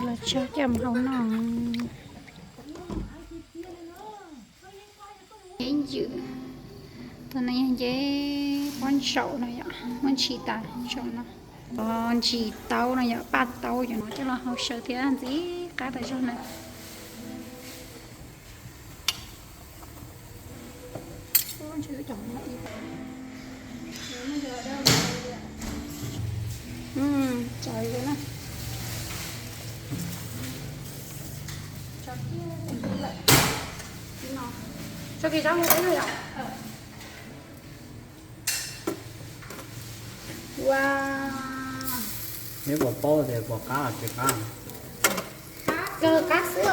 Tso coj mus hau noj. Nceb ncwm, tus no yog nceb pob ntsaum no yom, muab ntshis tas ntsaum no. Ntsis taub no yom, paj taub cov no coj los hau sawv thiab ntxim qab tas zog na. Tso kiag zaub no peb no yom. Ua, neb puas paub tias puas qab los tsis qab? Qab kawg qab xwb.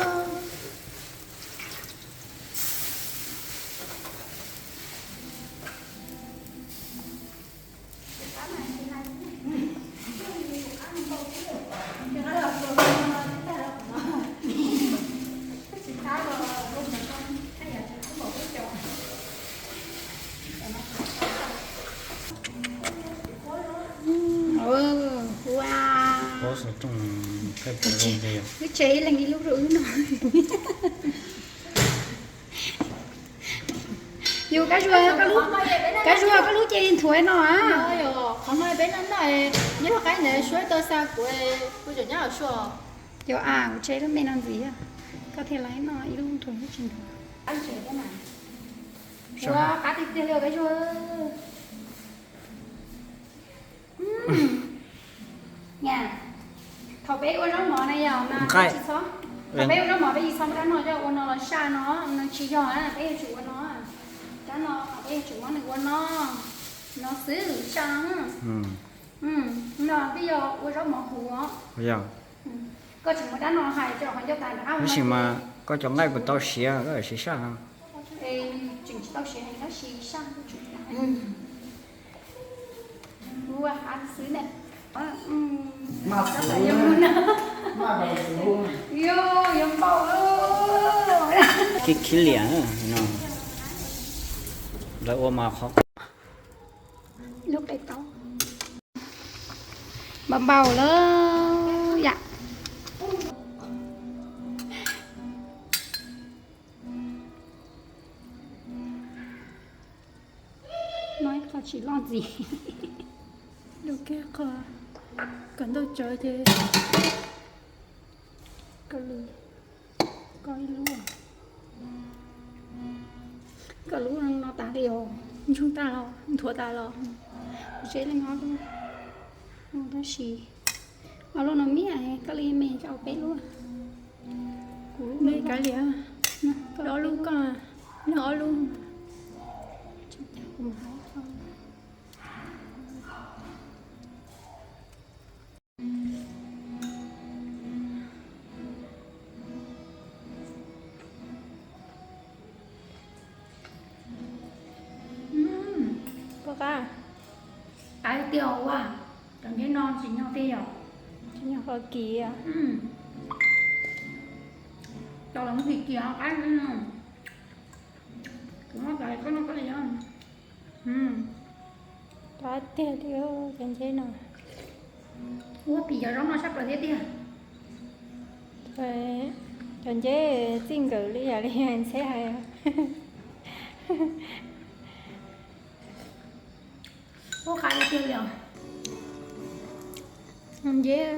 Wb tsev ib leeg ib lub rau wb noj. Yus Kab Zuag, Kab Zuag koj lub ces nthuav no a. Qhov no peb noj noj, nyob hauv qab ntawd suab tau xa kuv, kuv tseem nyob hauv suab. Yog a, kuv tseg lub me no ntxiv, koj thiaj li noj ib lub nthuav ib lub tsis nthuav. Ua qab tiag tiag li Kab Zuag. Thaum peb ua zaub mov na yom, tsis txhob, thaum peb ua zaub mov peb tsis txhob muab rab no coj ua no los saj no, no tsis yog, peb yuav tsum ua no. Rab no peb yuav tsum muab nws ua no, no xwb saj no. No peb yog ua zaub mov huv os. Koj tseem muab rab no hais rau qhov ncauj tas rov qab ua no. Tab sis mas koj cov nqaij puas tau siav, koj siv saj no. Tseem tsis tau siav heev tab sis saj. Ua qab xwb ne. Yuav npaum. Khib khib liam no, lawv ua mas qhov qab. Lub qe taub npau npau lawm yam. No ib qho tsis loj ntxiv. Dua kiag qho kom ntau tsawv ces koj lwm, koj ib lub. Koj lub no tas li os, ntsoog tas los nthuav tas los. Kuv tseg leej ob lub, tab sis ob lub no miaj, koj li me koj ua peb lub. Kuv lub me kav liam, koj ob lub, koj noj ob lub. Pom qab, qab tiag ua, cov nceb no tsis nyog tiag yom. Tsis nyog qhov kis. Cov los kis kis qab no. Kuv muab cov koj noj koj li os. Qab tiag li cov nceb no. Ua pim cov zaub no sab plaws thiab tiag. Cov nceb txij nkawm li yam li ntxheb hais. Ua qab tiag li os. Nceb,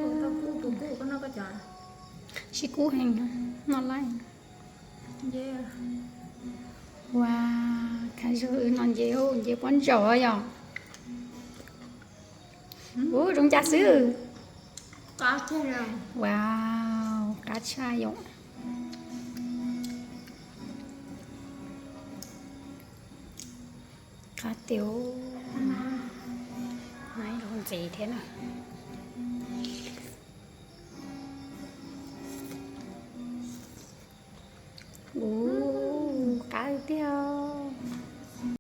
sib kub heev, noj laij. Ua, Kab Zuag wb no nceb, nceb pob ntsaum yom. Ub, zoo cas xwb. Wow, qab tshaj yom. Qab tiag, ntxim thiab na. Ub, qab tiag.